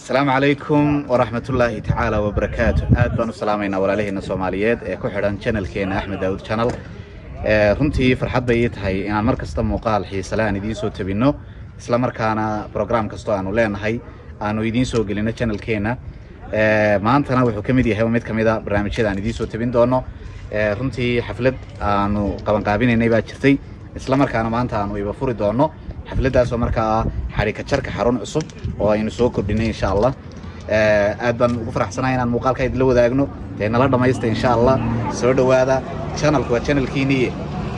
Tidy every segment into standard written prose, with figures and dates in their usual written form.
Asalaamu calaykum waraxmatullaahi tacaala wabarakaatu. Aad baan u salaamaynaa walaalaheena Soomaaliyeed ee ku xidhan channelkeena Axmed Daawud Channel. Runtii farxad bay ii tahay inaan mar kasta muuqaal xiisale aan idiin soo tabinno, isla markaana program kastoo aanu leenahay aanu idiin soo gelino channelkeena. Maantana wuxuu ka mid yahay mid ka mid a barnaamijyada aan idiin soo tabin doono. Runtii xaflad aanu qabanqaabinaynay baa jirtay, isla markaana maanta aanu iba furi doono xafladdaasoo markaa ah xadhika jarka xarun cusub oo aynu soo kordhinay, insha Allah. Aad baan ugu faraxsanahay inaan muuqaalka idinla wadaagno. Dee nala dhamaysta, insha Allah. Soo dhowaada, channelku waa channelkiiniye,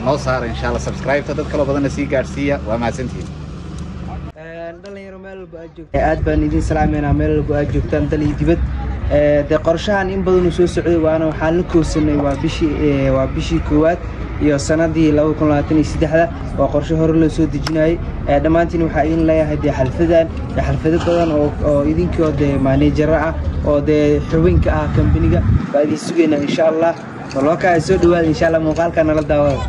noo saara, insha Allah, subscribe-ta, dad kaloo badanna sii gaadhsiiya. Waa mahadsantihiin. Dhalinyaro meel walba aad joogtaan, aad baan idin salaameynaa meel walba aad joogtaan, dal iyo dibad. Dee qorshahan in badan uu soo socday, waana waxaan la koosanay waa bishii koowaad iyo sanadii 2023-da. Waa qorshe hore loo soo dejinayay. Dhammaantiin waxaa idin leeyahay dee xalfadan iyo xalfado badan oo idinkoo dee manager ah oo dee xubinka ah kambaniga baa idin sugaynaa, insha Allah. Balwakaa soo dhawaada, insha Allah, muuqaalka nala daawada.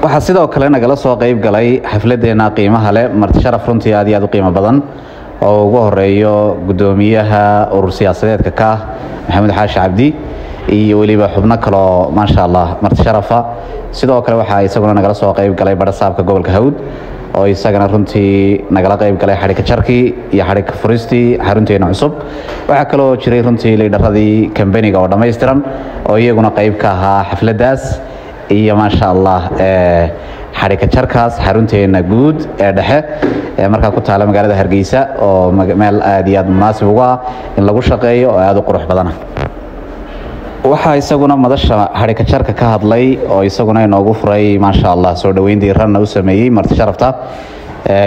Waxaa sidoo kale nagala soo qayb galay xafladdeena qiimaha leh marti sharaf runtii aad iyo aad u qiimo badan, oo ugu horeeyo guddoomiyaha urur siyaasadeedka Kaah, Maxamed Xaashi Cabdi, iyo weliba xubno kaloo, maasha Allah, marti sharafa. Sidoo kale waxaa isaguna nagala soo qayb galay badhasaabka gobolka Hawd, oo isagana runtii nagala qayb galay xadhika jarkii iyo xadhika furistii xarunteena cusub. Waxaa kaloo jiray runtii leaderadii kambaniga oo dhammaystiran oo iyaguna qayb ka ahaa xafladdaas iyo, maasha Allah, xadhika jarkaas xarunteena guud ee dhexe ee markaa ku taala magaalada Hargeysa, oo meel aad iyo aad munaasib uga ah in lagu shaqeeyo oo aada u qurux badana. Waxaa isaguna madasha xadhika jarka ka hadlay oo isaguna inoogu furay, maasha Allah, soo dhoweyn diiranna u sameeyey marti sharafta,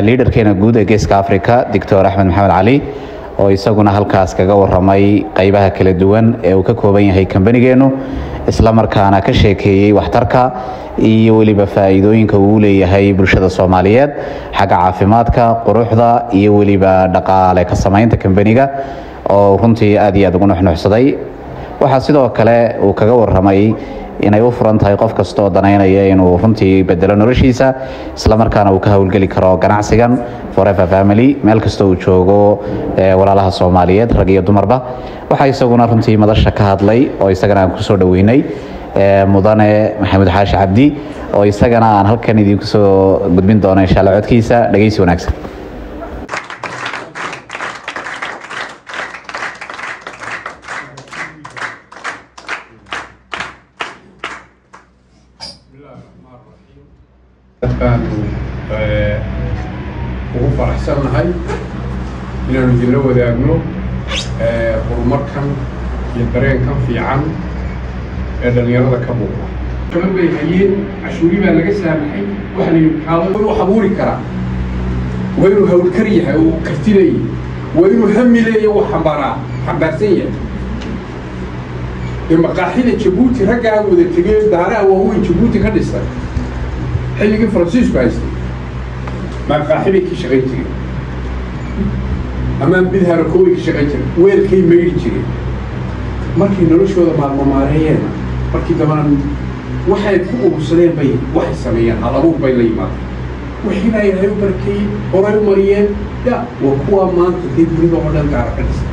leaderkeena guud ee Geeska Africa, Doctor Axmed Maxamed Cali, oo isaguna halkaas kaga waramay qaybaha kala duwan ee uu ka kooban yahay kambanigeenu, isla markaana ka sheekeeyey waxtarka iyo weliba faa'iidooyinka uu leeyahay bulshada Soomaaliyeed xagga caafimaadka, quruxda iyo weliba dhaqaale ka samaynta kambaniga, oo runtii aad iyo aad ugu nuxnuxsaday. Waxaa sidoo kale uu kaga waramay inay u furan tahay qof kasta oo danaynaya inuu runtii bedelo noloshiisa, isla markaana uu ka howlgeli karo ganacsigan Forever Family meel kasta uu joogo walaalaha Soomaaliyeed, rag iyo dumarba. Waxaa isaguna runtii madasha ka hadlay oo isagana aan kusoo dhoweynay mudane Maxamed Xaashi Cabdi, oo isagana aan halkan idinku soo gudbin doono, insha Allah, codkiisa. Dhegeysi wanaagsan. Aad baanu ugu faraxsannahay inaanu idinla wadaagno horumarkan iyo dareenkan fiican ee dhallinyarada ka muuqda. Gaban bay hayeen, cashuuri baa laga saamaxay. Waxaa la yidhi kaalo inuu abuuri karaa, waa inuu hawlkar yahay oo karti leeyahay, waa inuu hami leeyahay, uu xambaaraa xambaarsan yahay. Dee maqaaxida Jabuuti raggaa wada tegay, daaraha waaweyn Jabuuti ka dhisay xilligii Faransiisku haystay, maqaaxi bay ka shaqayn jireen amaan bidhara koobay ka shaqayn jireen, weelkay maydhi jireen. Markay noloshooda maalmo maareeyeen, markii dambana waxay ku urursadeen bay waxay sameeyeen, hal abuur bay la yimaadeen, wixii baa Ilaahay u barakeeyey, horay u mariyeen. Ya waa kuwaa maanta dee dunida oo dhan daara ka dhisay.